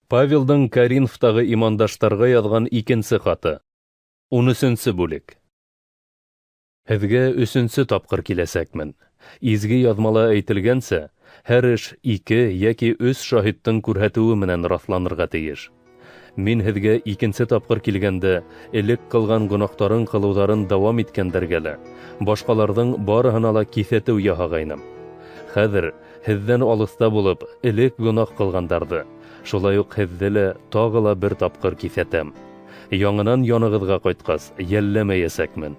Павелдың Коринфтағы имандаштарға яҙған икенсе хаты. 13-нсе бүлек. Һеҙгә өсөнсө тапҡыр киләсәкмен. Изге Яҙмала әйтелгәнсә, һәр эш ике йәки өс шаһиттың күрһәтеүе менән раҫланырға тейеш. Мин һеҙгә икенсе тапҡыр килгәндә, элек ҡылған гонаһтарын ҡылыуҙарын дауам иткәндәргә лә, башҡаларҙың барыһына ла киҫәтеү яһағайным. Хәҙер, һеҙҙән алыҫта булып, элек гонаһ ҡылғандарҙы, шулай уҡ һеҙҙе лә тағы ла бер тапҡыр киҫәтәм. Яңынан янығыҙға ҡайтҡас, йәлләмәйәсәкмен.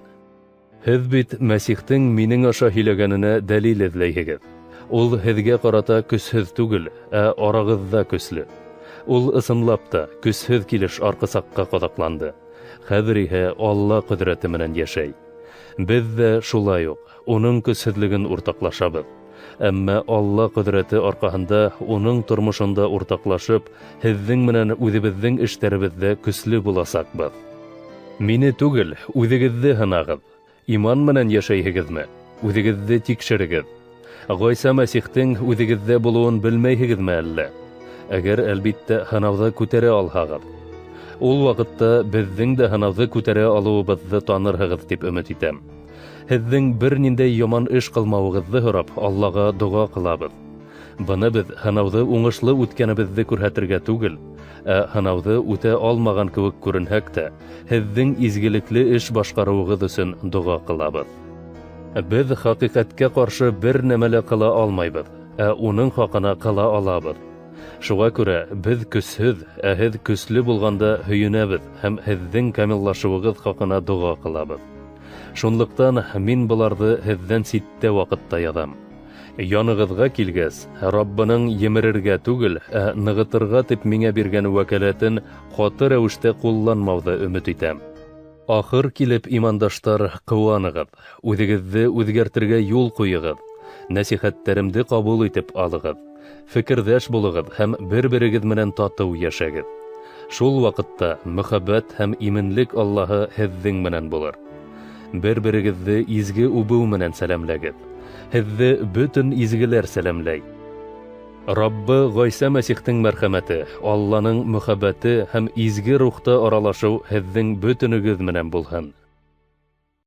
Һеҙ бит Мәсихтең минең аша һөйләгәненә дәлил эҙләйһегеҙ. Ул һеҙгә ҡарата көсһөҙ түгел, ә арағыҙҙа көслө. Ул ысынлап та көсһөҙ килеш арҡысаҡҡа ҡаҙаҡланды. Хәҙер иһә Алла ҡөҙрәте менән йәшәй. Беҙ ҙә шулай уҡ уның көсһөҙлөгөн уртаҡлашабыҙ. Әммә Алла ҡөҙрәте арҡаһында уның тормошонда уртаҡлашып, һеҙҙең менән үҙебеҙҙең эштәребеҙҙә көслө буласаҡбыҙ. Мине түгел, үҙегеҙҙе һынағыҙ. Иман менән йәшәйһегеҙме? Үҙегеҙҙе тикшерегеҙ. Ғайса Мәсихтең үҙегеҙҙә булыуын белмәйһегеҙме әллә? Әгәр, әлбиттә, һынауҙы күтәрә алһағыҙ. Ул ваҡытта беҙҙең дә һынауҙы күтәрә алыуыбыҙҙы танырһығыҙ тип өмөт итәм. Һеҙҙең бер ниндәй яман эш ҡылмауығыҙҙы һорап, Аллаға доға ҡылабыҙ. Быны беҙ һынауҙы уңышлы үткәнебеҙҙе күрһәтергә түгел, ә һынауҙы үтә алмаған кеүек күренһәк тә, һеҙҙең изгелекле эш башҡарыуығыҙ өсөн доға ҡылабыҙ. Беҙ хәҡиҡәткә ҡаршы бер нәмә лә ҡыла алмайбыҙ, ә уның хаҡына ҡыла алабыҙ. Шуға күрә беҙ көсһөҙ, ә һеҙ көслө булғанда һөйөнәбеҙ һәм һеҙҙең камиллашыуығыҙ хаҡына доға ҡылабыҙ. Шунлыҡтан мин быларҙы һеҙҙән ситтә ваҡытта яҙам. Янығыҙға килгәс, Раббының емерергә түгел, ә нығытырға тип миңә биргән вәкаләтен ҡаты рәүештә ҡулланмауҙы өмөт итәм. Ахыр килеп, имандаштар, ҡыуанығыҙ, үҙегеҙҙе үҙгәртергә юл ҡуйығыҙ, нәсихәттәремде ҡабул итеп алығыҙ, фекерҙәш булығыҙ һәм бер-берегеҙ менән татыу йәшәгеҙ. Шул ваҡытта мөхәббәт һәм именлек Аллаһы һеҙҙең менән булыр. Бер-берегеҙҙе изге үбеү менән сәләмләгеҙ. Һеҙҙе бөтөн изгеләр сәләмләй. Раббы Гайсә Мәсихтең мәрхәмәте, Алланың мөхәббәте һәм изге рухта аралашыу һеҙҙең бөтөнөгөҙ менән булһын.